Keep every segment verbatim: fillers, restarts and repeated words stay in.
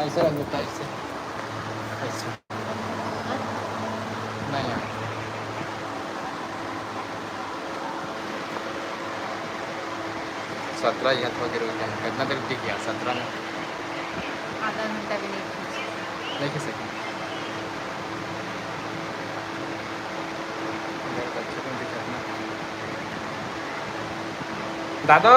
ऐसे रख देता, ऐसे, ऐसे। नहीं यार, सत्रह ही हाथ वगैरह हो गया। कितना देर टिक गया? सत्रह में आधा घंटा भी नहीं खींच सके। नहीं खींच सके। बहुत अच्छा तुम दिखा ना। दादू।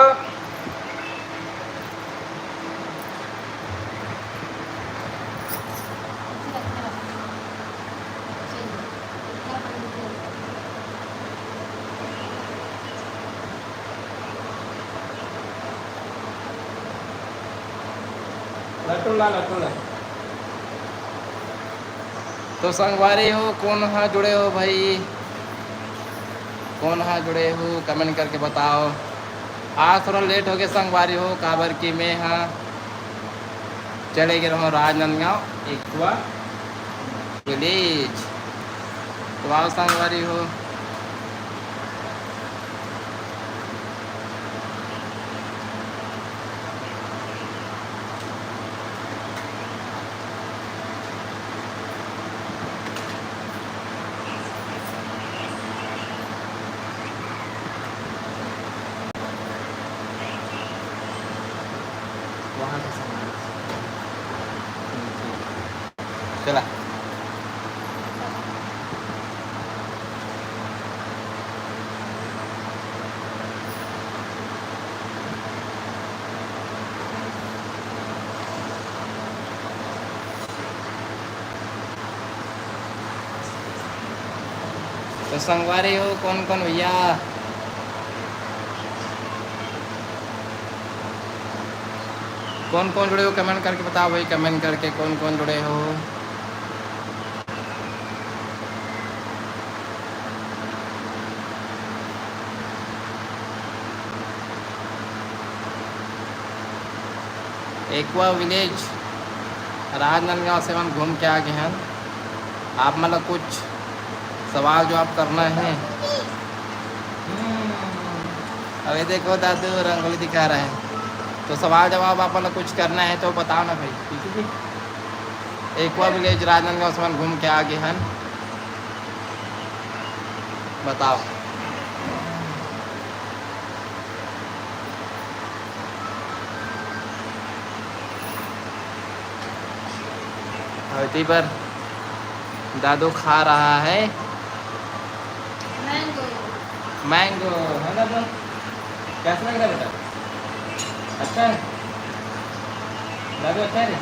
लट्टू ला, लट्टू ला। तो संगवारी हो, कोन हा जुड़े हो भाई, कोन हा जुड़े हो, comment करके बताओ। आज थोड़ा late हो गया संगवारी हो, काबर कि मैं हा चले गए रहूँ राजनांदगांव, Aqua Village। तो आओ संगवारी हो। वहाँ का सामान। चला। तो संगवारी हो, कौन कौन भैया, कौन कौन जुड़े हो, comment करके बताओ भाई, comment करके कौन कौन जुड़े हो। Aqua Village, राजनांदगांव से हमन घूम के आ गए हैं। आप मन ला कुछ सवाल जवाब करना है। हम्म, अभी देखो दादू रंगोली दिखा रहा है, तो सवाल जवाब आप मन ला कुछ करना है तो बताओ ना भाई, ठीक है जी? Aqua Village राजनांदगांव से हमन घूम के आ गए हैं, बताओ। धरती पर दादू खा रहा है मैंगो। मैंगो, है ना दादू? कैसा लग रहा है बेटा? अच्छा है दादू, अच्छा है रे?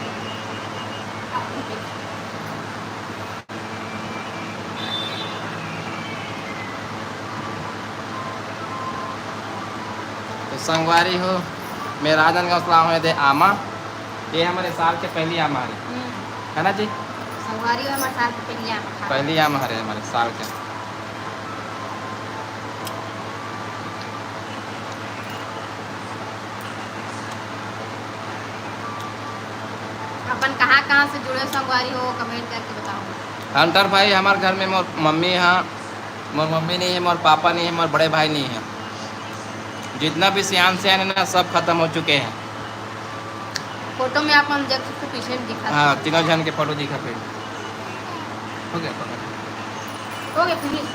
तो संगवारी हो, मैं राजनांदगांव से लाए हंव दे आमा। ये हमर साल के पहली आमा हरे, हम्म। है ना जी? संगवारी हो, हमर साल के पहली आमा हरे। पहली आमा हरे हमर साल के। अपन कहाँ कहाँ से जुड़े हो संगवारी हो, comment करके बताओ। हंटर भाई, हमर घर में मोर मम्मी हा, मोर मम्मी नहीं है, मोर पापा नहीं है, मोर बड़े भाई नहीं है। जितना भी सियान सियान है ना, सब खत्म हो चुके हैं। फोटो में आप मन देख सकते हो, पीछे में दिखा हाँ, सकते हो। तीनों जन के फोटो दिखा फिर। हो गया, पकड़। हो गया, finish।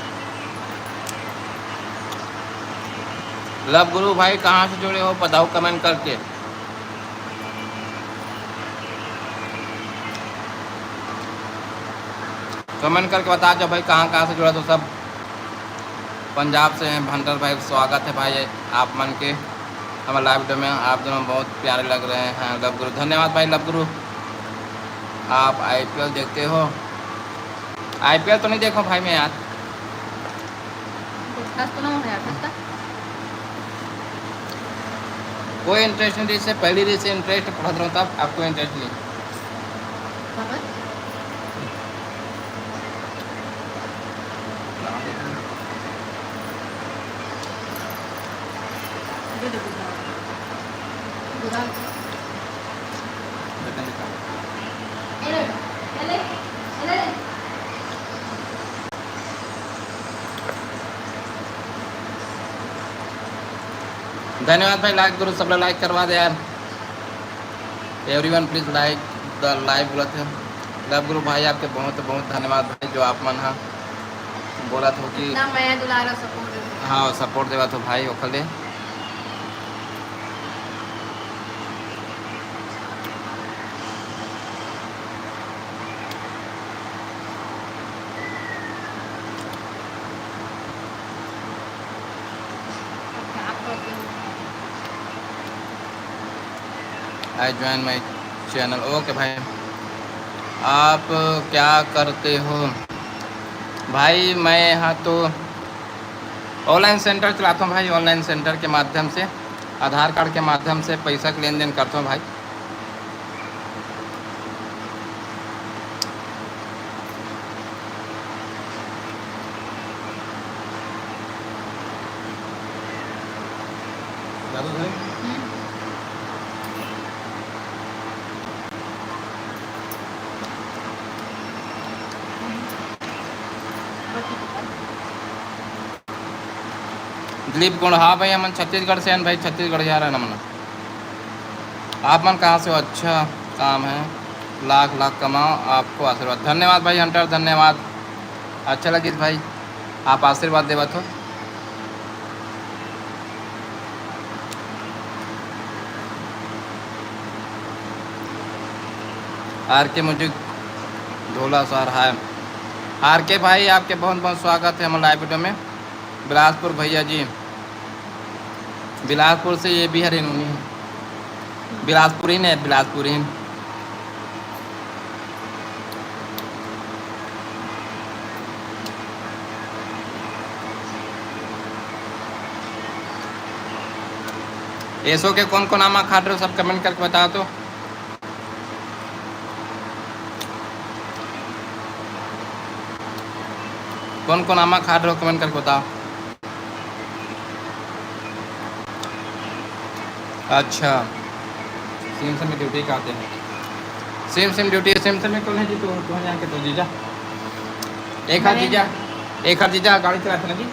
लव गुरु भाई, कहाँ से जुड़े हो, बताओ comment करके। Comment करके बता दो भाई, कहाँ कहाँ से जुड़ा। तो सब पंजाब से हैं भंटर भाई, स्वागत है भाई आप मन के हमारे live में। आप दोनों बहुत प्यारे लग रहे हैं लव गुरु। धन्यवाद भाई लव गुरु। आप आईपीएल देखते हो? आईपीएल तो नहीं देखो भाई मैं यार। कोई इंटरेस्ट नहीं रही से, पहली रही से इंटरेस्ट पढ़त रहूँ तब, अब कोई इंटरेस्ट नहीं। धन्यवाद भाई, लाइक करो, सब लोग लाइक करवा दे यार। Everyone please like। लाइव बोलत हे। लव गुरु भाई, आपके बहुत बहुत धन्यवाद भाई, जो आप मन ह बोलत हो कि इतना मया दुलार और सपोर्ट देते हो। हाँ, सपोर्ट देवत हो भाई, ओखर ले। I join my channel। ओके भाई, आप क्या करते हो? भाई, मैं यहाँ तो ऑनलाइन सेंटर चलाता हूँ भाई, ऑनलाइन सेंटर के माध्यम से, आधार कार्ड के माध्यम से पैसा के लेन देन करता हूँ भाई। दिलीप गोंड, हाँ भाई, हमन छत्तीसगढ़ से हन भाई, छत्तीसगढ़ जा रहे हैं हमन। आप मन कहाँ से हो? अच्छा काम है, लाख लाख कमाओ, आपको आशीर्वाद। धन्यवाद भाई हंटर, धन्यवाद। अच्छा लगिस भाई, आप आशीर्वाद देवत हो। आर के म्यूजिक धोला सर, हाय। आर के भाई, आपके बहुत बहुत स्वागत है हमारे लाइव वीडियो में। बिलासपुर भैया जी, बिलासपुर से ये भी हरे नूनी है। बिलासपुर ही ने, बिलासपुर ही। एसो के कौन कौन आमा खात रहे हो, सब कमेंट करके बताओ तो। कौन कौन आमा खात रहे हो, कमेंट करके बताओ। अच्छा, सेम सेम ड्यूटी का आते हैं। सेम सेम ड्यूटी, सेम सेम कौन है जी? तो तुम्हें जाके तो जीजा, एक हाथ जीजा, एक हाथ जीजा गाड़ी चलाते ना जी।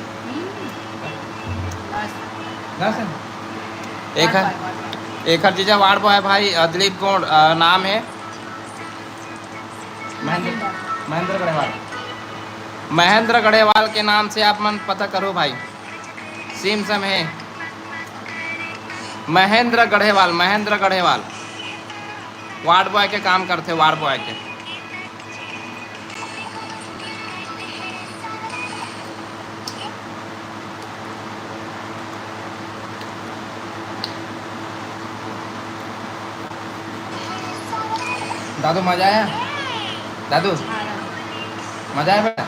ना सर, एक हाथ, एक हाथ जीजा वार्ड बॉय भाई, अ, दिलीप गोंड, अ, नाम है। महेंद्र, महेंद्र गढ़ेवाल, महेंद्र गढ़ेवाल के नाम से आप मन पता करो भाई। सेम सेम है। महेंद्र गढ़ेवाल, महेंद्र गढ़ेवाल वार्ड बॉय के काम करथे, वार्ड बॉय के। दादू, मजा आया? दादू, हाँ, हाँ। मजा आया बेटा?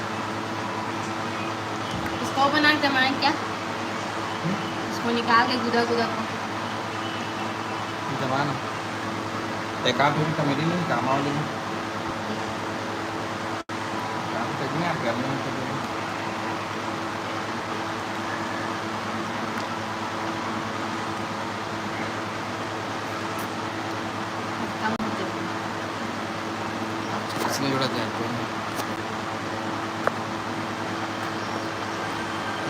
इसको बना के जमाएं क्या? हम्म? इसको निकाल के गुदा गुदा को। जमा ना। एक आध दिन कमेडी नहीं, काम वाली नहीं। काम तो नहीं, आप घर में तो नहीं। इसने जोड़ा जाए, कोई नहीं।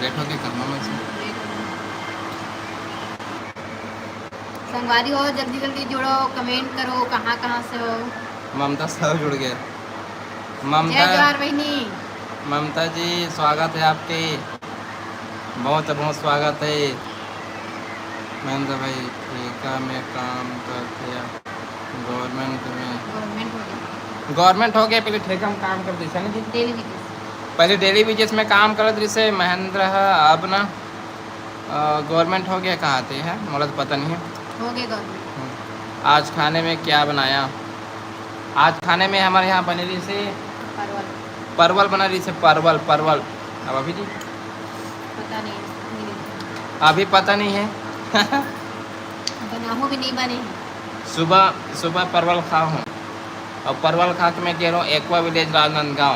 लेट हो गया, करना मैं इसमें। संगवारी हो, जल्दी जल्दी जुड़ो, कमेंट करो, कहाँ कहाँ से हो। ममता साहब जुड़ गए। ममता, जय जोहार बहिनी। ममता जी, स्वागत है आपके, बहुत बहुत स्वागत है। महेंद्र भाई, ठेका में काम करते हैं, गवर्नमेंट में? गवर्नमेंट हो गया। गवर्नमेंट हो गया, पहले ठेका में काम करते थे ना जी? Daily basis. पहले डेली बेसिस में काम करत रहिसे महेंद्र ह, अब ना अ, गवर्नमेंट हो गया, कहा आते हैं, मोला तो पता नहीं है। हो गया गवर्नमेंट। हम्म। आज खाने में क्या बनाया? आज खाने में हमारे यहाँ बने रहिसे परवल। परवल बना रहिसे, परवल, परवल। अब अभी जी? पता नहीं, नहीं देखा। अभी पता नहीं है। बनाहूँ भी नहीं बने हैं। सुबह, सुबह परवल खाहूँ। अउ परवल खा के मैं कह रहा हूँ, एक्वा विलेज राजनांदगांव।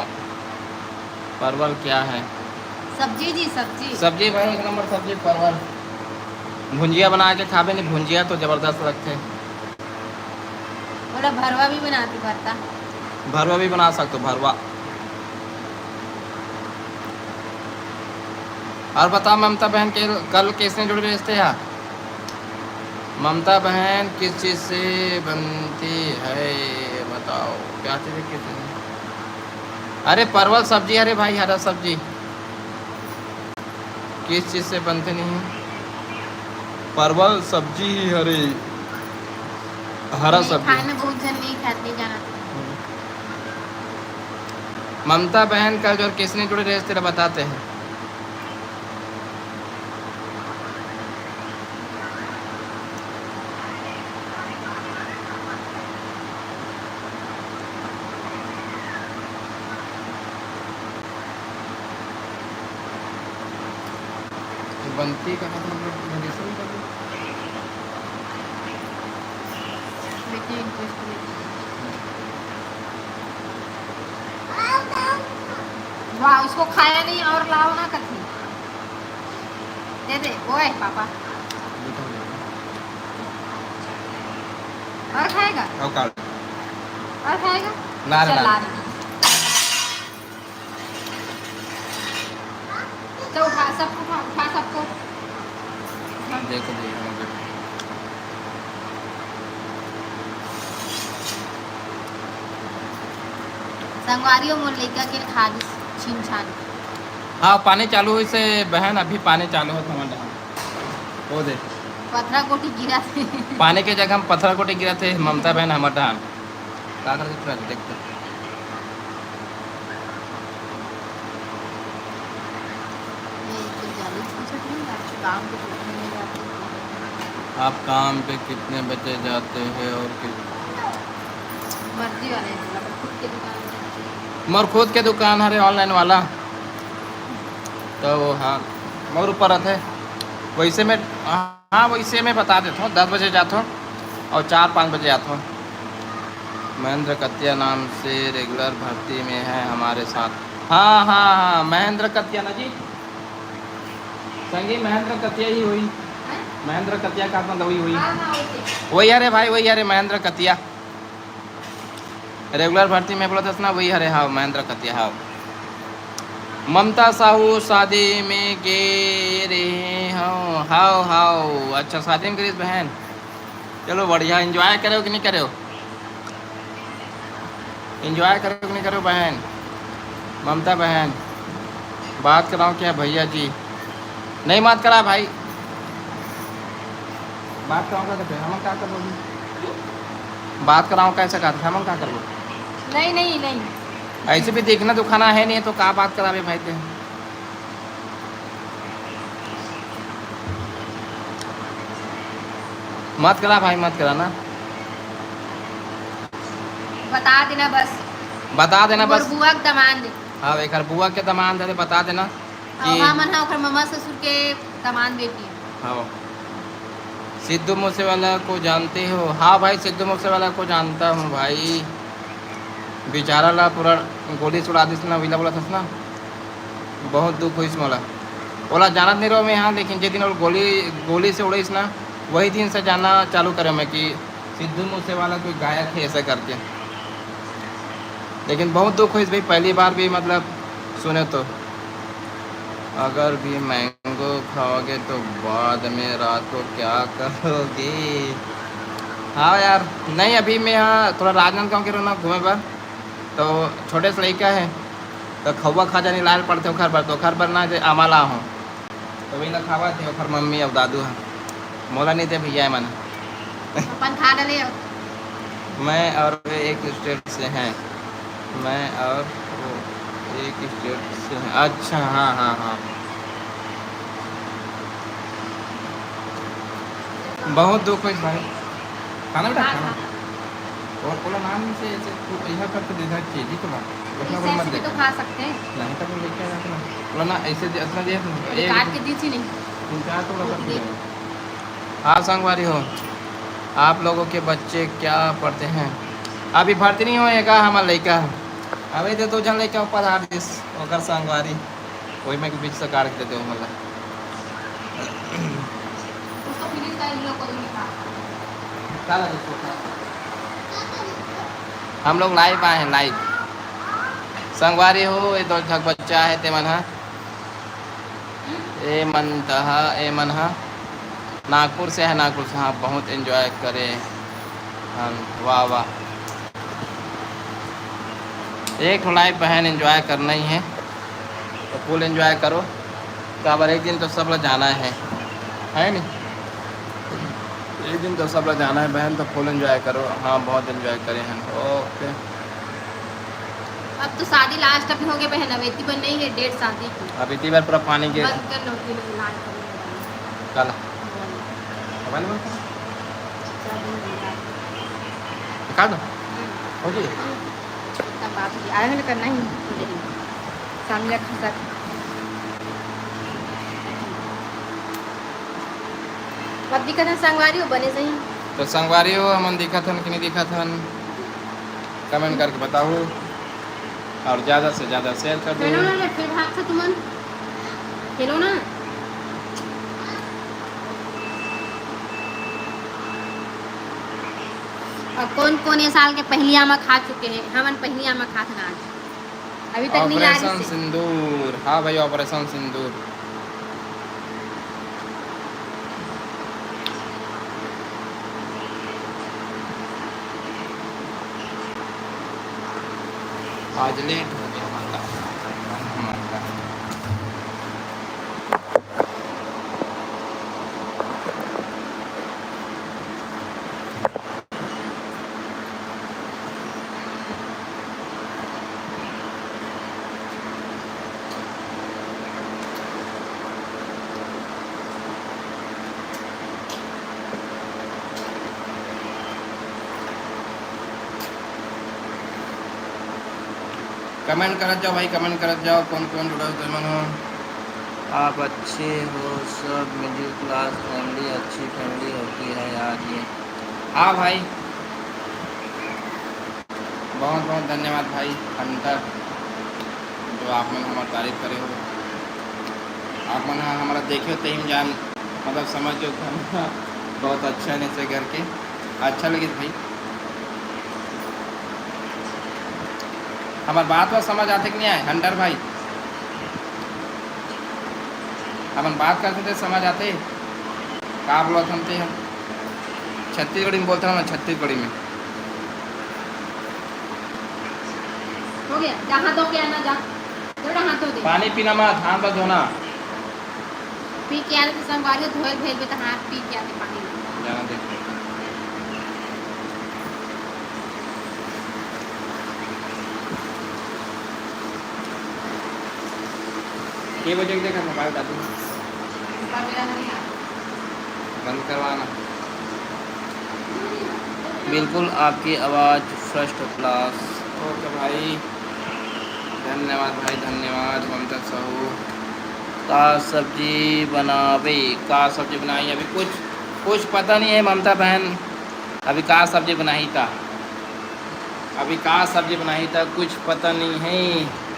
परवल क्या है? सब्जी जी, सब्जी। सब्जी भाई, एक नंबर सब्जी परवल। भुंजिया बना के खाबे नहीं, भुंजिया तो जबरदस्त लगथे। ओला भरवा भी बनाती, भरता। भरवा भी बना सकते हो, भरवा। और बता ममता बहन के कल कैसे जुड़ रहे थे यार? ममता बहन किस चीज़ से बनती है, बता। बताओ, क्या चीज़ है, किस चीज़ है? अरे, परवल सब्जी, अरे भाई, हरा सब्जी किस चीज़ से बनते नहीं? परवल सब्जी ही हरे, हरा नहीं, सब्जी। खाए में बहुत जन नहीं खाते, नहीं जाना। ममता बहन का जो किसने जुड़े रहे, तेरा बताते हैं। बनती कहाँ से, मतलब, मेडिसिन कर दो। बेटे, इंटरेस्ट लेती है। वाह, इसको खाया नहीं और लाओ ना कथी। दे दे, ओए पापा। और खाएगा? और खा। और खाएगा? ना रे, चल, ना। ला दे। तो उठा, सबको उठा, उठा सबको। हाँ, देखो, देखो, देखो। संगवारी हो, मोर लइका के खा दिस छीन छान। हाँ, पानी चालू होइसे बहन, अभी पानी चालू होत हमर डहान। वो दे। पथरा कोटी गिरा थे। पानी के जगह हम पथरा कोटी गिरा थे, ममता बहन हमर डहान। का करके पूरा देख तो। ये तो जाली छूट नहीं, आपके गाँव के छूट नहीं जाते। आप काम पे कितने बजे जाते हैं और कि- मर्जी वाले हैं, मतलब खुद के दुकान पे। मोर खुद के दुकान हरे online वाला, तो वो हाँ, मोर ऊपर रहते। वैसे मैं, हाँ, वैसे मैं बता देता हूँ, दस बजे जाता हूँ और चार पाँच बजे आता हूँ। महेंद्र कतिया नाम से regular भर्ती में है हमारे साथ। हाँ, हाँ, हाँ, महेंद्र कतिया ना जी, संगी महेंद्र कतिया ही हुई। हैं? महेंद्र कतिया का मतलब वही हुई। हाँ, हाँ, वही। वही हरे भाई, वही हरे महेंद्र कतिया। Regular भर्ती में बोलत हस ना, वही हरे, हाव, महेंद्र कतिया, हाव। ममता साहू शादी में गे रहे हो, हाव, हाव। अच्छा, शादी में गे रहिस बहन। चलो बढ़िया, enjoy करे हो कि नहीं करे हो? Enjoy करे हो कि नहीं करे हो बहन? ममता बहन, बात कराओ क्या भैया जी? नहीं बात करा भाई, बात कराओ का कहते हैं, हम का करबो जी? बात कराओ कैसे कहते हैं, हम का करबो? नहीं, नहीं, नहीं। ऐसे भी देखना दुखाना है नहीं तो का बात करावे भाई ते? मत करा भाई, मत करा ना। बता देना बस। बता देना मोर बस। बुआ के दमांद। हाँ, एकर बुआ के दमांद हरे, बता देना। हाँ, कि हमन हा ओकर ममा ससुर के दमांद बेटी। हाँ। सिद्धू मूसेवाला को जानते हो? हाँ भाई, सिद्धू मूसेवाला को जानता हूँ भाई। बेचारा ला पूरा गोली से उड़ा दिस ना, वही ला बोलत हस ना, बहुत दुख होइस मोला। ओला जानत नहीं रहो मैं, हाँ, लेकिन जे दिन वो गोली, गोली से उड़ाइस ना, वही दिन से जानना चालू करे मैं कि सिद्धू मूसेवाला कोई गायक है ऐसे करके। लेकिन बहुत दुख होइस भाई, पहली बार भी मतलब सुने तो। अगर भी mango खाओगे तो बाद में रात को क्या करोगे? हाँ यार, नहीं, अभी मैं यहाँ थोड़ा राजनांदगांव के रहना घूमे बर, तो छोटे से लइका है, तो खउवा खाजा नहीं लाए पड़ते ओखर बर, तो ओखर बर ना जे आमा ला हूँ, तो वही ला खावा थे ओखर मम्मी और दादू है, मोला नहीं दे भैया मन। अपन खा डले हो। मैं और वे एक state से हैं। मैं और वो एक state से हैं। अच्छा, हाँ, हाँ, हाँ। बहुत दुख होइस भाई। खाना बेटा, हाँ, खाना। हाँ। और बोला नाम से ऐसे तू यहाँ करके दे दे चीज़ ही तो ना। इतना बोल मत ऐसे भी दे। तो खा सकते हैं। नहीं तो बोल लेके आया अपना। बोला ना ऐसे दे, इतना दे अपना। अभी एक काट के दी थी नहीं। तीन चार तो वो लगा दे। दिया। हाँ संगवारी हो, आप लोगों के बच्चे क्या पढ़ते हैं? अभी भर्ती नहीं होएगा हमारा लड़का। अबे तो दो जन लड़का ऊपर आ दिस, ओकर संगवारी, वही में के बीच से काट के दे दो मतलब। हम लोग live आए हैं, live। संगवारी हो, ये दो झक बच्चा है, ते मन हा, ए मन तहा, ए मन हा नागपुर से है, नागपुर से, हाँ, बहुत enjoy करे हम, वाह, वाह। एक ठो लाइफ बहन, एंजॉय करना ही है, तो फुल एंजॉय करो। काबर एक दिन तो सब ला जाना है, है नी? एक दिन तो सब ला जाना है बहन, तो फुल एंजॉय करो। हाँ, बहुत एंजॉय करे हैं। ओके। अब तो शादी लास्ट अभी हो गए बहन, अब इतनी बार नहीं है डेट शादी की। अब इतनी बार पूरा पानी के बंद कर लो, फिर लाल कर लो। काला। मोबाइल बंद कर। शादी में बंद कर। निकाल दो। हम्म। हो जी। हम्म। इतना बात हो गया। आए होले करना ही। सामने खसक। अब दिखत हन संगवारी हो बने सही। तो संगवारी हो, हमन दिखत हन कि नहीं दिखत हन, कमेंट करके बताओ और ज़्यादा से ज़्यादा शेयर कर दो। हेलो ना, फिर भाग से तुमन। हेलो ना। और कौन कौन ये साल के पहली आमा खा चुके हैं? हमन पहली आमा खात हन आज। अभी तक नहीं आ रही ऑपरेशन से। सिंदूर, हाँ भाई, ऑपरेशन सिंदूर। आज लेट हो गया हमारा, हमारा। कमेंट करत जाओ भाई, कमेंट करत जाओ, कौन कौन जुड़े हो तुमन हो। आप अच्छे हो, सब मिडिल क्लास फैमिली, अच्छी फैमिली होती है यार ये। हाँ भाई, बहुत बहुत धन्यवाद भाई हंटर, जो आप मन हमार तारीफ करे हो। आप मन ह हमारा देखे हो, तेही में जान, मतलब समझ जो घर बहुत अच्छा है, नीचे घर के। अच्छा लगिस भाई। हमार बात बात समझ आते कि नहीं आए हंटर भाई? हमन बात करते थे, समझ आते का बोलत हन ते ह? छत्तीसगढ़ी में बोलते हन, छत्तीसगढ़ी में। हो गया, जा हाथ धो के आना, जा। जा हाथ धो दे। पानी पीना मत, हाथ बस धोना। पी के आते तो संगवारी हो, धोए भेज दे तो हाथ पी के आते पानी। जाना देख। के बजे के देखा मोबाइल दादू? बंद करवाना। बिल्कुल आपकी आवाज़ फर्स्ट क्लास। ओके भाई, धन्यवाद भाई, धन्यवाद ममता साहू। का सब्जी बनावे, का सब्जी बनाई, अभी कुछ, कुछ पता नहीं है ममता बहन, अभी का सब्जी बनाई था, अभी का सब्जी बनाई था, कुछ पता नहीं है।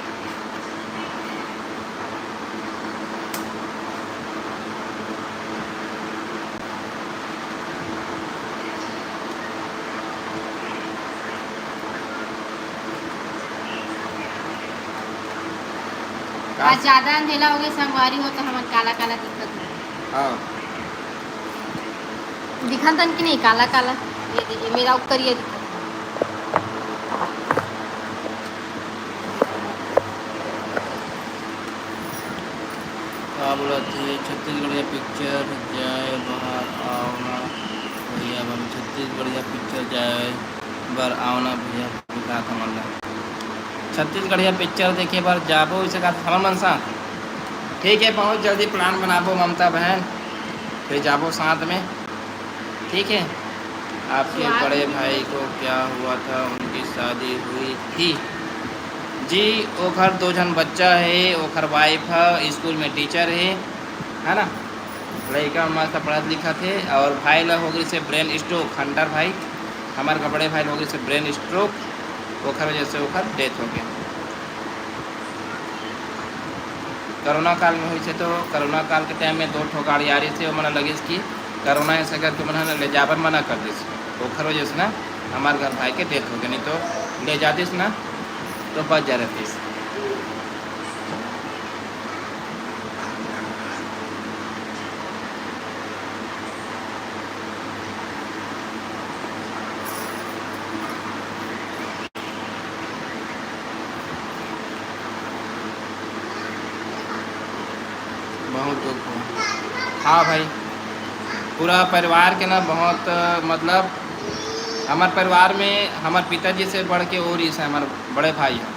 आज ज्यादा अंधेला हो गए, संगवारी हो तो हमन काला काला दिखत हो। हाँ। दिखत हन कि नहीं काला काला? ये दे, ये मेरा ऊपर ये दिखत। का बोलत हे, छत्तीसगढ़िया पिक्चर जाए बाहर आओ ना भैया, बोले छत्तीसगढ़िया पिक्चर जाए बर आओ ना भैया, का था मन ला छत्तीसगढ़िया पिक्चर देखे बर जाबो, इसे का हमर मन साथ। ठीक है, बहुत जल्दी प्लान बनाबो ममता बहन, फिर जाबो साथ में। ठीक है, आपके बड़े भाई को क्या हुआ था, उनकी शादी हुई थी? जी, ओखर दो झन बच्चा है, ओखर वाइफ है, स्कूल में टीचर है, है ना? लइका मन मस्त पढ़त लिखत हे। और भाई ला हो गई से ब्रेन स्ट्रोक, हंटर भाई, हमार का बड़े भाई ला हो गई से ब्रेन स्ट्रोक, ओखर वजह से ओखर डेथ हो गया। कोरोना काल में हुई से तो कोरोना काल के टाइम में दो ठो गाड़ी आ रही थी, ओमन लगिस कि कोरोना ऐसे करके मन ले जाबर मना कर दिस, ओखर वजह से ना हमार घर भाई के डेथ हो गया, नहीं तो ले जातिस ना तो बच जा रहतिस। हाँ भाई, पूरा परिवार के ना बहुत, मतलब, हमार परिवार में हमार पिताजी से बढ़ के और इस हमार बड़े भाई है।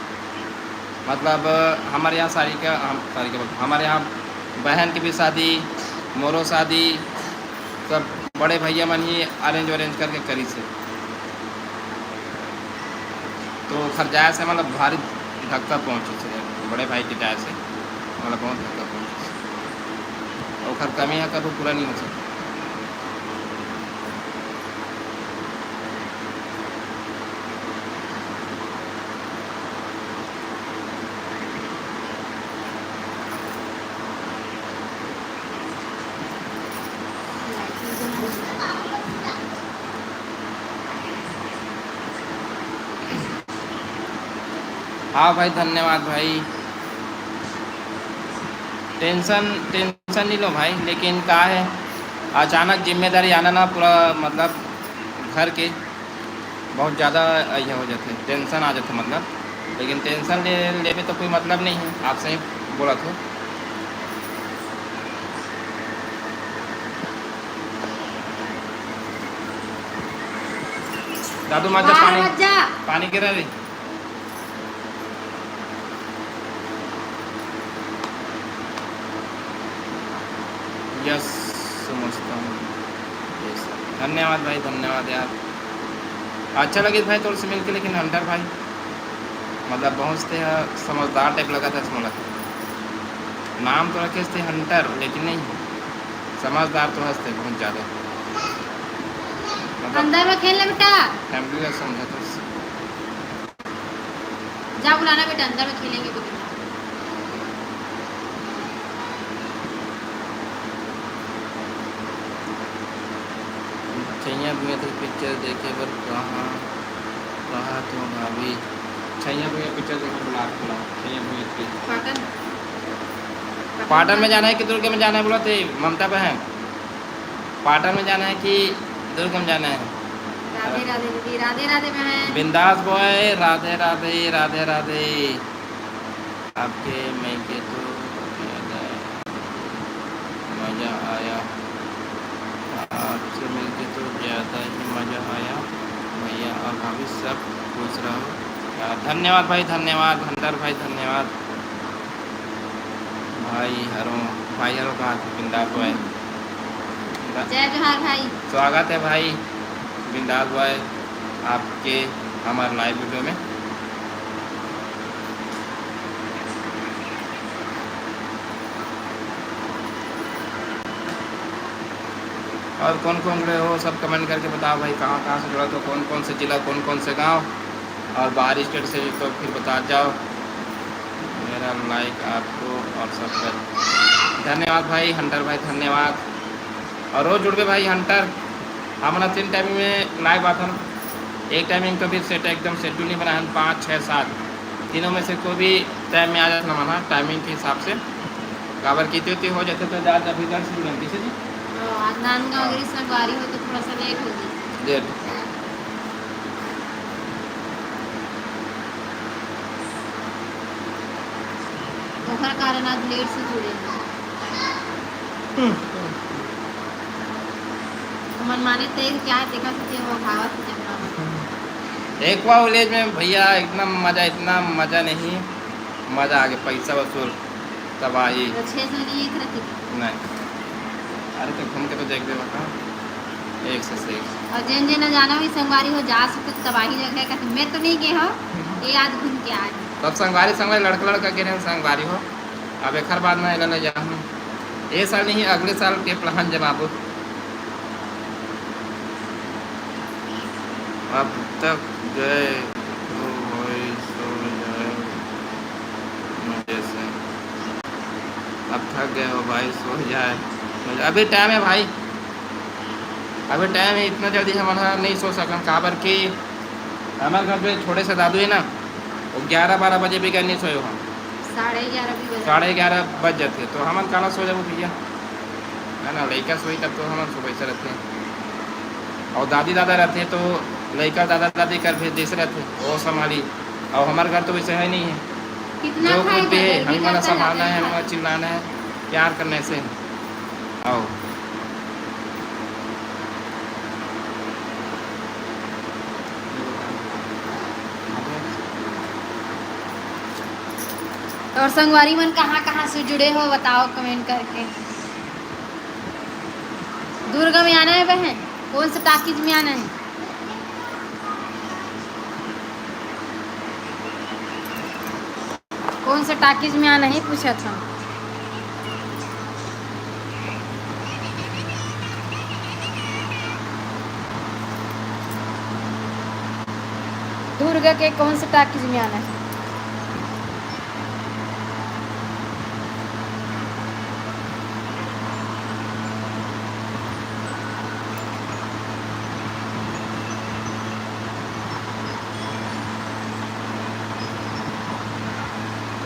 मतलब, हमारे यहाँ सारी का, हम, सारी के, हमारे यहाँ बहन की भी शादी, मोरो शादी, सब बड़े भैया मन ही अरेंज वरेंज करके करी से। तो ओखर जाए से मतलब भारी धक्का पहुँचे से, बड़े भाई के जाए से मतलब बहुत धक्का पहुँचे से। ओखर कमी है कभी पूरा नहीं हो सकता। हाँ भाई, धन्यवाद भाई। टेंशन, टेंशन नहीं लो भाई, लेकिन का है, अचानक जिम्मेदारी आना ना पूरा, मतलब, घर के बहुत ज़्यादा ये हो जाते, टेंशन आ जाते, मतलब। लेकिन टेंशन ले लेवे तो कोई मतलब नहीं है, आपसे ही बोला थे। दादू माजा बाहर पानी, मत जा। पानी गिरा रे। यस, समझता हूँ। यस, धन्यवाद भाई, धन्यवाद यार। अच्छा लगे भाई तोर से मिलके, लेकिन हंटर भाई, मतलब, बहुत से समझदार टाइप लगा था मोला। नाम तो रखे थे हंटर, लेकिन नहीं, समझदार तो हंसते बहुत ज़्यादा। मतलब, अंदर में खेल ले बेटा। फैमिली का समझा था। जा बुलाना बेटा, अंदर में खेलेंगे कुछ। छैया भुइयां के पिक्चर देखे बर कहाँ, कहाँ तो भाभी? छैया भुइयां पिक्चर देखे बुला के बुलाओ, छैया भुइयां के। पाटन। पाटन में जाना है कि दुर्ग में जाना है, बोला थे ममता बहन? पाटन में जाना है कि दुर्ग में जाना है? राधे राधे दीदी, राधे राधे बहन। बिंदास बॉय, राधे राधे, राधे राधे। आपके मिलके तो ज़्यादा मज़ा आया, आपसे मिलके तो ज़्यादा ही मज़ा आया भैया और भाभी, सब खुश रहो यार। धन्यवाद भाई, धन्यवाद हंटर भाई, धन्यवाद। भाई हरो, भाई हरो कहाँ थे? बिंदास बॉय। जय जोहार भाई। स्वागत है भाई बिंदास बॉय आपके हमारे लाइव वीडियो में। और कौन कौन जुड़े हो, सब कमेंट करके बताओ भाई, कहाँ कहाँ से जुड़ा, तो कौन कौन से जिला, कौन कौन से गांव, और बाहरी स्टेट से तो फिर बता जाओ। मेरा लाइक आपको और सब्सक्राइब। धन्यवाद भाई हंटर भाई, धन्यवाद। और रोज जुड़बे भाई हंटर, हमन तीन टाइम में लाइव आथन। एक टाइमिंग तो भी सेट, एकदम शेड्यूल नहीं बना है, पाँच, छः, सात, तीनों में से कोई भी टाइम में आ जाथन हमन, हाँ, टाइमिंग के हिसाब से। काबर कि इतनी हो जाते तो जा, अभी दस जुड़न, कैसे जी? हाँ, आज नांदगांव हाँ। गरी संगवारी हो तो थोड़ा सा लेट हो गई। लेट। ओकर कारण आज लेट से जुड़े हैं। हम्म। मन माने तेल क्या है, देखा से वो भावत जब ना। एक्वा विलेज में भैया इतना मजा, इतना मजा नहीं, मजा आ गया, पैसा वसूल, तबाही। तो छः सौ नहीं, एक रखी। नहीं, अरे तो घूम के तो देख दे वहाँ, एक से, से एक। और जेन जेन जाना हुई संगवारी हो, जा सकते, तबाही जगह है, कहते मैं तो नहीं गए हो, ये आज घूम के आए। तब संगवारी, संगवारी, लड़का लड़का के रहे संगवारी हो, अब एखर बाद ना एला ले जाहूँ। ए साल नहीं, अगले साल के प्लान जमाबो। अब थक गए हो भाई, सो जाए मजे से। अब थक गए हो भाई, सो जाए। अभी टाइम है भाई, अभी टाइम है, इतना जल्दी हमन ह नहीं सो सकन, काबर कि हमर घर पे छोटे से दादू है ना, वो ग्यारह बारह बजे भी नहीं सोए हो। साढ़े ग्यारह भी बजे। साढ़े ग्यारह बज जाते, तो हमन काला सो जाबो भैया, है ना? लइका सोई तब तो हमन सुबह से रहते हैं, और दादी दादा रहते हैं तो लइका दादा दादी कर भेज जैसे रहते, वो संभाली। और हमारे घर तो वैसे है नहीं है, कितना जो कुछ खाएगा, भी है, गर्मी हमें का वाला तो संभालना लगता है, है। हमें चिल्लाना है, प्यार करने से। आओ। और संगवारी मन कहाँ कहाँ से जुड़े हो, बताओ comment करके। दुर्ग में आना है बहन, कौन से टाकीज में आना है? कौन से टाकीज में आना है पूछा था। दुर्ग के कौन से टाकीज में आना है?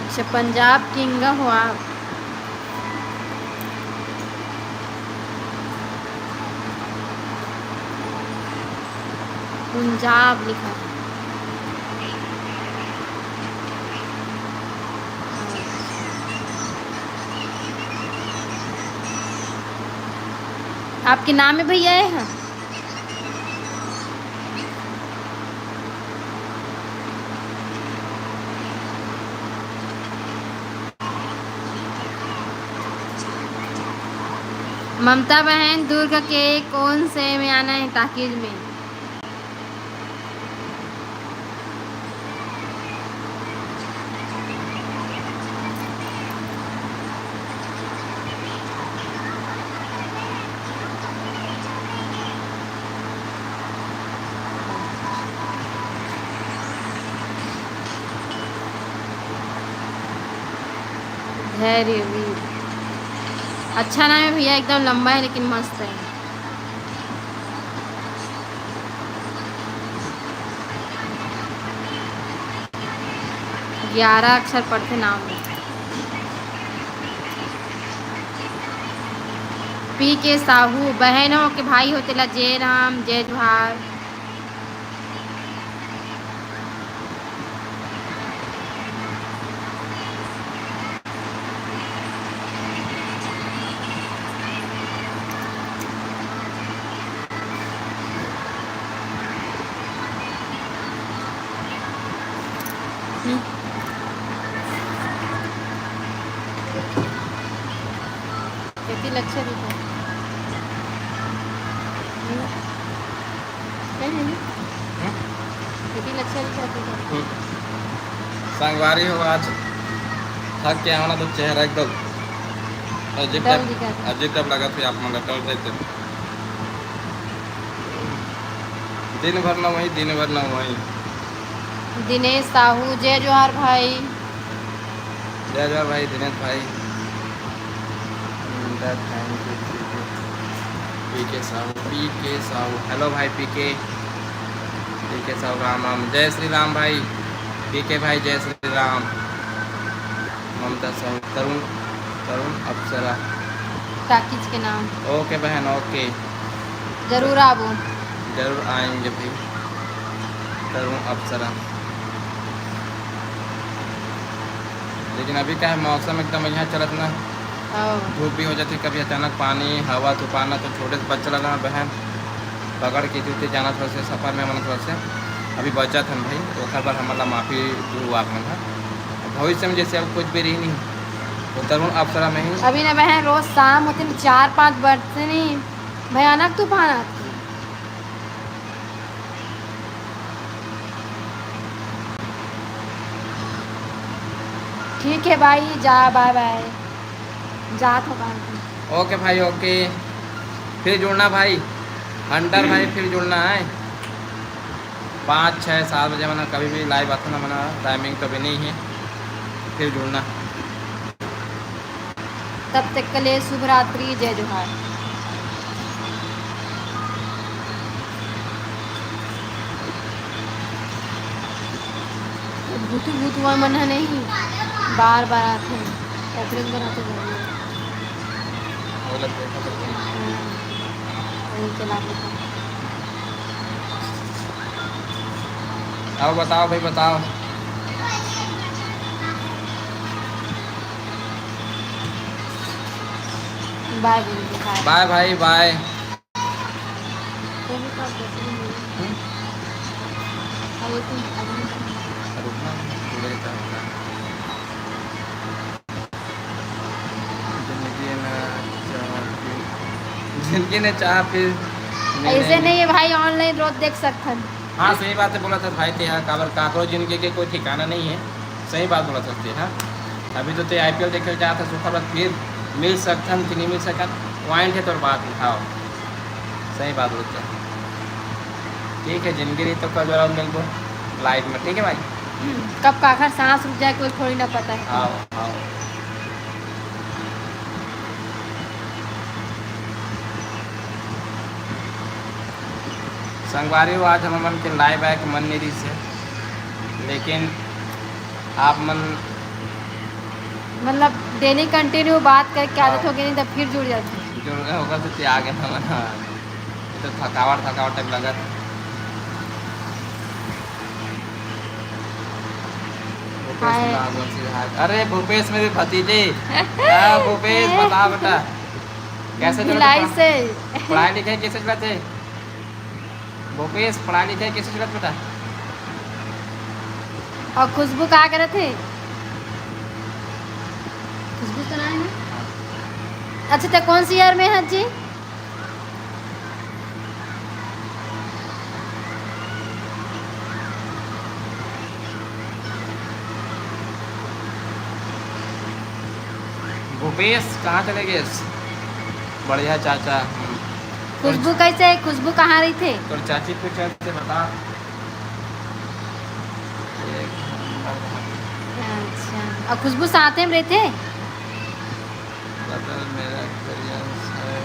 अच्छा, पंजाब किंग हो आप। पंजाब लिखा है। आपके नाम है भैया ये है? ममता बहन, दुर्ग के कौन से में आना है टाकीज में? धैर्यवीर, अच्छा नाम है भैया, एकदम लंबा है लेकिन मस्त है। ग्यारह अक्षर पढ़ते नाम में। पी के साहू, बहन हो के भाई हो, तेला जय राम, जय जोहार। हम्म। खेती लच्छा भी था। हम्म। क्या है ये? हम्म? खेती लच्छा भी था, ठीक है। हम्म। संगवारी हो, आज थक के आना तो चेहरा एकदम अजीब डल टाइप, दिखा था। अजीब टाइप लगा था आप मन ला, डल टाइप के। दिन भर ना वही, दिन भर ना वही। दिनेश साहू, जय जोहार भाई। जय जोहार भाई, दिनेश भाई। पी के साहू, पी के साहू, हेलो भाई पी के, पी के साहू, राम राम, जय श्री राम भाई, पी के भाई, जय श्री राम। ममता साहू, तरुण, तरुण अप्सरा। टाकीज के नाम। ओके बहन, ओके। जरूर आबो। जरूर आएंगे भाई, तरुण अप्सरा। लेकिन अभी का है, मौसम एकदम बढ़िया चलत ना, हाँ। धूप भी हो जाती, कभी अचानक पानी, हवा, तूफान ना, तो छोटे से बच्चा ला ना बहन, पकड़ के जूते जाना थोड़ा से सफर में, मतलब थोड़ा से अभी बचत हन भाई, ओखर बर हमन ला माफी दुआ मन है। भविष्य में जैसे अब कुछ भी रही नहीं, तो तरुण अप्सरा में ही। अभी ना बहन, रोज शाम होते ना चार पाँच बजते नहीं, भयानक तूफान आते। ठीक है भाई, जा, बाय बाय, जात हो काम पे। ओके भाई, ओके, फिर जुड़ना भाई, हंटर भाई, फिर जुड़ना है। पाँच, छः, सात बजे मना कभी भी लाइव आता ना, मना टाइमिंग तो भी नहीं है, फिर जुड़ना। तब तक के लिए शुभ रात्रि, जय जोहार। भूतू भूतुआ मन ह नहीं, बार बार आथे, ओकरे अंदर आथे घर में। ओला देखा तो कोई। हाँ, वही चला के था। अब बताओ भाई, बताओ। बाय बोल दे, बाय। बाय भाई, बाय। वो भी कर देते हैं। हम्म? और वो तुम अभी रुकना, थोड़े देर रुकना। जिंदगी ने चाह पी, जिंदगी ने चाह पी, ऐसे नहीं है भाई, online रोज देख सकथन। हाँ, सही बात है, बोला था भाई, ते यहाँ काबर काकरो जिंदगी के कोई ठिकाना नहीं है। सही बात बोला था ते, हाँ। अभी तो ते आईपीएल देखे जात है, सुखा बात फिर मिल सकथन कि नहीं मिल सकथन, पॉइंट है तोर बात में, हाँ। सही बात बोलते हैं। ठीक है, जिंदगी रही तो कल जरूर मिलबो लाइफ में, ठीक है भाई? हम्म, कब काखर सांस रुक जाए, कोई थोड़ी ना पता है। हाँ, हाँ। संगवारी हो, आज हमर मन के लाइव आए के मन नहीं रही से, लेकिन आप मन मतलब डेली कंटिन्यू बात करके आदत हाँ। हो गई, नहीं तो फिर जुड़ जाते। जुड़ गए होगा तो त्याग है ना, हाँ। ये तो थकावट, थकावट टाइप लगा था। भूपेश हाय। नागवंशी हाय। अरे भूपेश मेरे भतीजे। हाँ, भूपेश, बता बेटा, कैसे चल रहा भिलाई पढ़ा-, से। पढ़ाई लिखाई कैसे चलत है? भूपेश, पढ़ाई लिखाई कैसे चलत बेटा? और खुशबू का करत है? खुशबू तो ना है ना? अच्छा, तो कौन सी ईयर में है जी? भूपेश कहाँ चले गए? बढ़िया चाचा। हम्म। खुशबू कैसे है? खुशबू कहाँ रही थे? तोर चाची पूछे से बता। एक नंबर। अच्छा, और खुशबू साथ में रहे थे? पता है, मेरा एक्सपीरियंस है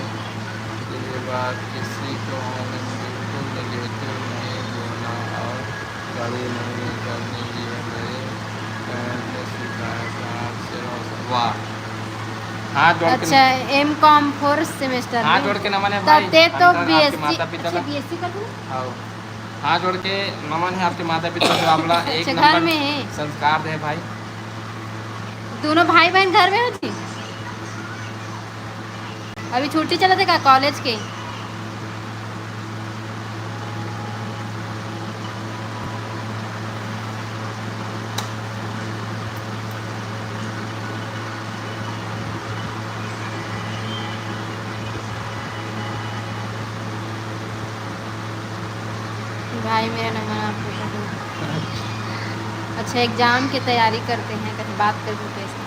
कि ये बात किसी को ऑनलाइन बिल्कुल नेगेटिव नहीं बोलना और गाली नहीं निकालनी, ये मेरे पेरेंट्स ने सिखाया था। आज से नौ साल। वाह, हाथ जोड़ के अच्छा, एम कॉम फोर्थ सेमेस्टर हाथ में। जोड़ के नमन है तब भाई, ते तो अंदर आपके बीएससी, माता पिता अच्छा, का। बीएससी कर दूँ? हाँ, हाथ जोड़ के नमन है आपके माता पिता को, आपला एक अच्छा, घर नंबर में है। संस्कार दे भाई। दोनों भाई बहन घर में हो जी? अभी छुट्टी चलत है का कॉलेज के? भाई, मेरा नंबर आपको कर दूँ। अच्छा, एग्जाम की तैयारी करते हैं, कहीं बात कर दूँ कैसे?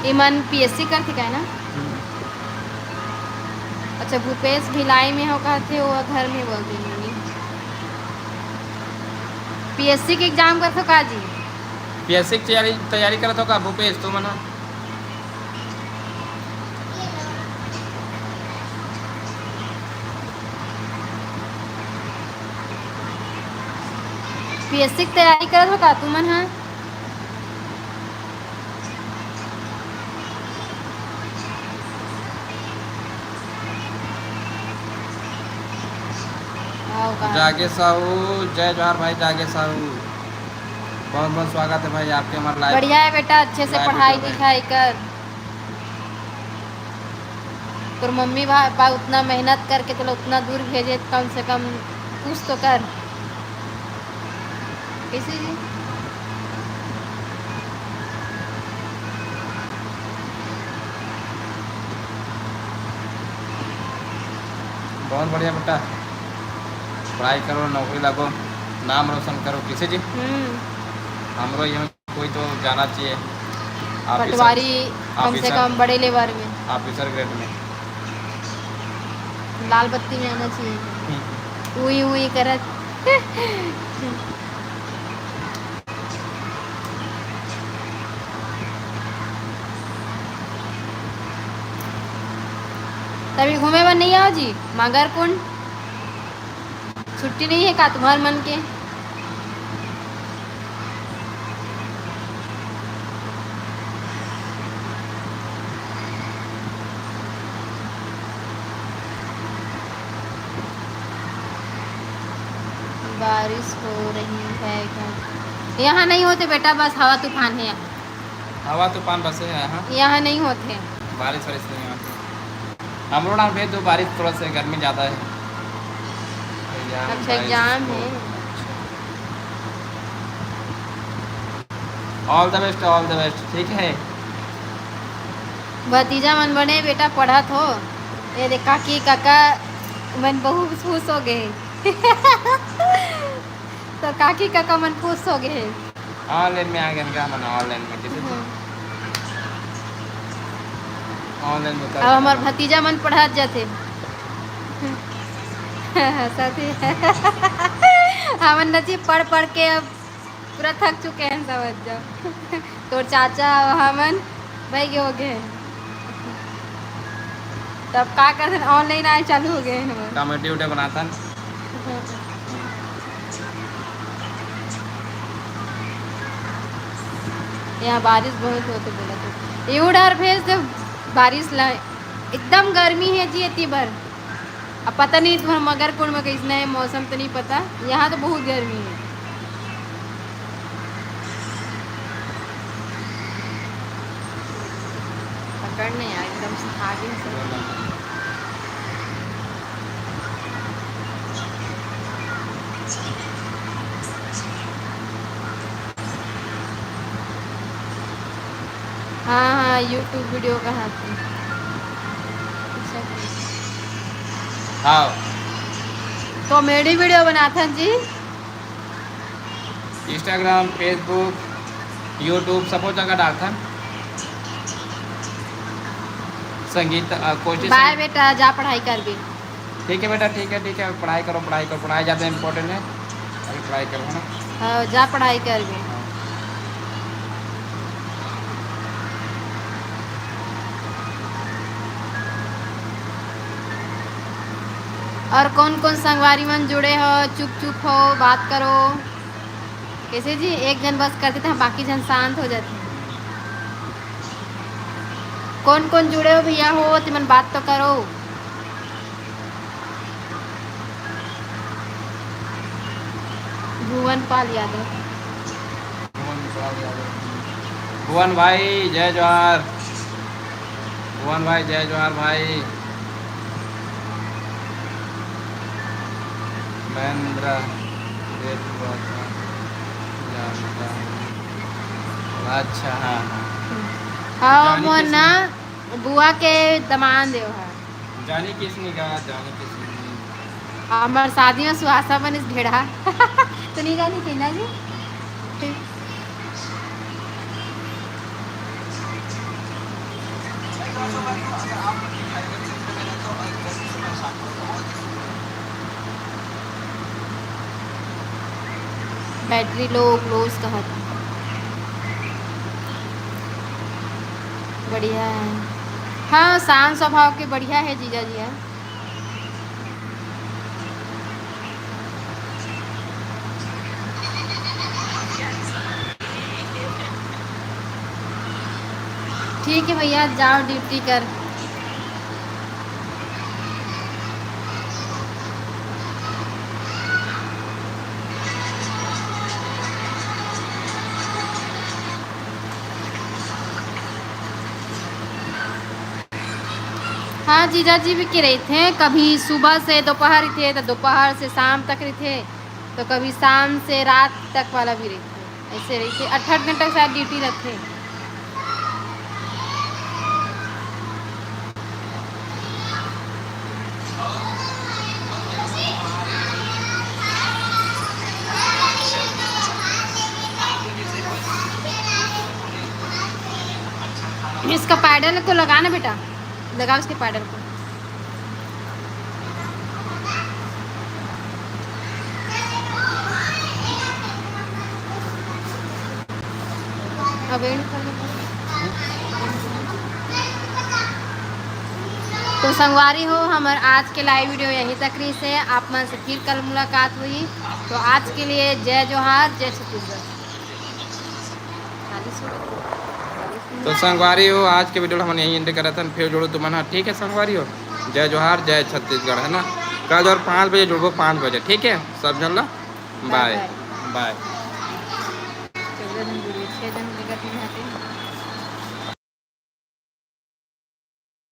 इमन पीएससी करथे का ना? हम्म। अच्छा, भूपेश भिलाई में हो कहथे, वो घर में बोल दे मम्मी। पीएससी के एग्जाम करथो का जी? पीएससी की तैयारी, तैयारी करत हो का भूपेश, तुमन ह? पीएससी की तैयारी करत हो का तुमन ह? आओ का? जागे साहू, जय जोहार भाई जागे साहू, बहुत बहुत स्वागत है भाई आपके हमारे लाइव। बढ़िया है बेटा, अच्छे से पढ़ाई लिखाई कर। तोर मम्मी पापा उतना मेहनत करके तोला उतना दूर भेजे, कम से कम कुछ तो कर। कैसे जी? बहुत बढ़िया बेटा, पढ़ाई करो, नौकरी लगो, नाम रोशन करो। कैसे जी? हम्म। हमरो ये कोई तो जाना चाहिए। ऑफिसर, पटवारी, कम से ऑफिसर, कम बड़े लेवल में। ऑफिसर ग्रेड में। लाल बत्ती में आना चाहिए। हम्म। उई उई करत। तभी घूमे बर नहीं आओ जी, मगर कुंड। छुट्टी नहीं है का तुम्हार मन के? बारिश हो रही है क्या? यहाँ नहीं होथे बेटा, बस हवा तूफान हे यहाँ। हवा तूफान बस हे यहाँ। यहाँ नहीं होथे। बारिश वारिश नहीं होथे। हमरो ना भेज दो, बारिश थोड़ा सा, गर्मी ज़्यादा है। अच्छा, exam है। All the best, all the best, ठीक है। भतीजा मन बने बेटा पढ़त हो। ये देख काकी काका मन बहुत खुश हो गए। तो काकी काका मन खुश हो गए। Online में आ गए का मन, online में किसी हम्म। Online में अब हमार भतीजा मन पढ़त जाथे। साथी हमन नची पढ़ पढ़ के अब पूरा थक चुके हैं, समझ जाओ। तोर चाचा अउ हमन भाई के हो गए हैं। तब का करथन, online आए चालू हो गए हैं हमर। Comedy video बनाथन। यहाँ बारिश बहुत होथे बोला तो। ये उड़ार भेज दे बारिश ला। एकदम गर्मी है जी एती बर। अब पता नहीं तुम्हारा मगरकुंड में कैसना है मौसम तो नहीं पता। यहाँ तो बहुत गर्मी है। पकड़ नहीं यार, एकदम से खा गए सब। हाँ, हाँ, YouTube video का हाथ में। अच्छा। हाँ। Comedy video बनाथन जी। Instagram, Facebook, YouTube, सबो जगह डालथन। संगीत, अ, कोशिश bye बेटा, जा पढ़ाई करबे। ठीक है बेटा, ठीक है, ठीक है, पढ़ाई करो, पढ़ाई करो, पढ़ाई ज़्यादा important है, अभी पढ़ाई करो, है ना? हाँ, जा पढ़ाई करबे। और कौन कौन संगवारी मन जुड़े हो, चुप चुप हो, बात करो। कैसे जी, एक जन बस करथे त बाकी जन शांत हो जाथे। कौन कौन जुड़े हो भैया हो, तिमन बात तो करो। भुवन पाल यादव। भुवन भाई, जय जोहार। भुवन भाई, जय जोहार भाई। महेंद्र, ये तो बात है, जानता हूँ। अच्छा, हाँ, हाँ। हाँ, जानी मोर किस ना बुआ के दमांद देव है। जानी किसने गा, जानी किसने गा। हमर शादी में सुहासा बनिस ढेढ़ा। तो नहीं जानी थी ना जी? Battery low, close कहत। बढ़िया है। हाँ, शांत स्वभाव के बढ़िया है जीजा जी है। ठीक है भैया, जाओ duty कर। हाँ, जीजा जी भी के रहिथे, कभी सुबह से दोपहर रहिथे, तो दोपहर से शाम तक रहिथे, तो कभी शाम से रात तक वाला भी रहिथे। ऐसे रहिथे, अट्ठारह घंटा के शायद duty रहिथे। इसका पैडल को लगाना बेटा, लगाओ इसके पैडल को। अब end कर दो। तो संगवारी हो, हमर आज के live video यहीं तक रहिस हे। आप मन से फिर कल मुलाकात होही। तो आज के लिए जय जोहार, जय छत्तीसगढ़। तो संगवारी हो, आज के video ला हमन यहीं end करत हन। फिर जुड़ो तुमन ह, ठीक है संगवारी हो? जय जोहार, जय छत्तीसगढ़, है ना? कल और पाँच बजे जुड़बो, पाँच बजे, ठीक है? सब झन ला bye, bye। Bye। छह जन जुड़े, छह जन के गति में आते हैं।